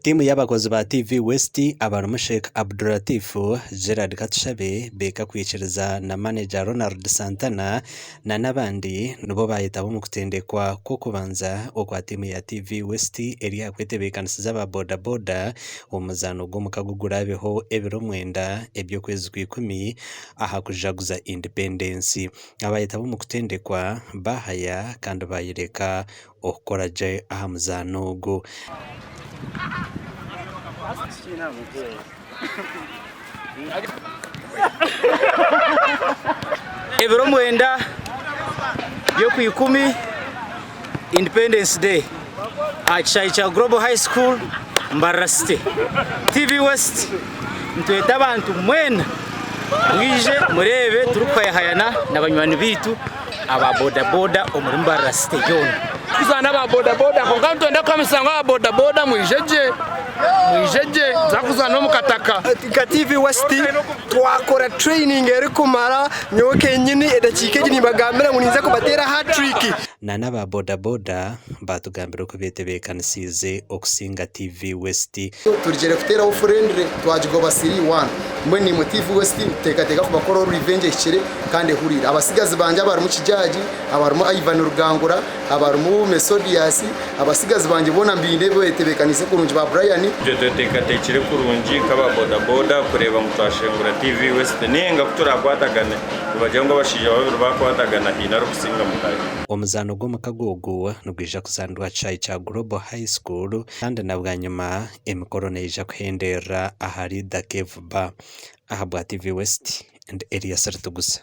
Tiimu y'abakozi ba TV West abarimu Sheikh Abdulatif, Gerald Katushabe, Baker Kwikiriza na maneja Ronald Santana na n'abandi nibo baayetaba omu kutendekwa kw'okubanza okwa tiimu ya TV West eri aha kwetebeekanisiza aba boda boda omu muzaano gw'omukago oguraabeho ebiro mwenda eby'okwezi kw'ikumi aha kujaguza Independence. Abaayetaba omu kutendekwa baahaya kandi baayoreka okukora gye aha muzaano ogu. Ebiro mwenda by'okwikumi Independence Day aha kishaayi kya Global High School Mbarara City. TV West nitweta abantu mwena mwije mureebe turikuhayahayana na banywani baitu aba boda boda omuri Mbarara City yoona. Tuzaana aba boda boda kwonka nitwenda kuhamisa ngu aba boda boda mwije gye mwije gye tuza kuzaana omu kataka. Nka TV West twakora training erikumara nyowe kenyini edakiika egi nimbagambira ngu ninza kubateera hat-trick. Na n'aba boda boda baatugambira oku beetebeekanisiize okusinga TV West. Turugire kuteeraho friendly twagigoba siri one. Mbwenu naimwe TV West nituteekateeka kubakoraho revenge ehikire kandi ehuriire. Abatsigazi bangye abarimu Kijaagi, abarimu Ivan Rugangura, abarimu Mesodius, abatsigazi bangye boona mbaine betebeekaniise kurungi ba Brian. Itwe tweteekateekire kurungi nk'aba bodaboda kureeba ngu twashengura TV West nainga ku turakwatagane nibagira ngu abashaija babiri baakwatagana haine arikusinga mutaahi. Omuzaano gw'omukago ogu nigwija kuzaanirwa aha kishaayi kya Global High School kandi na bwanyima emikoro neija kuhenderera ahari The Cave Bar. Ahabwa TV West, ndi Elias Ritugusa.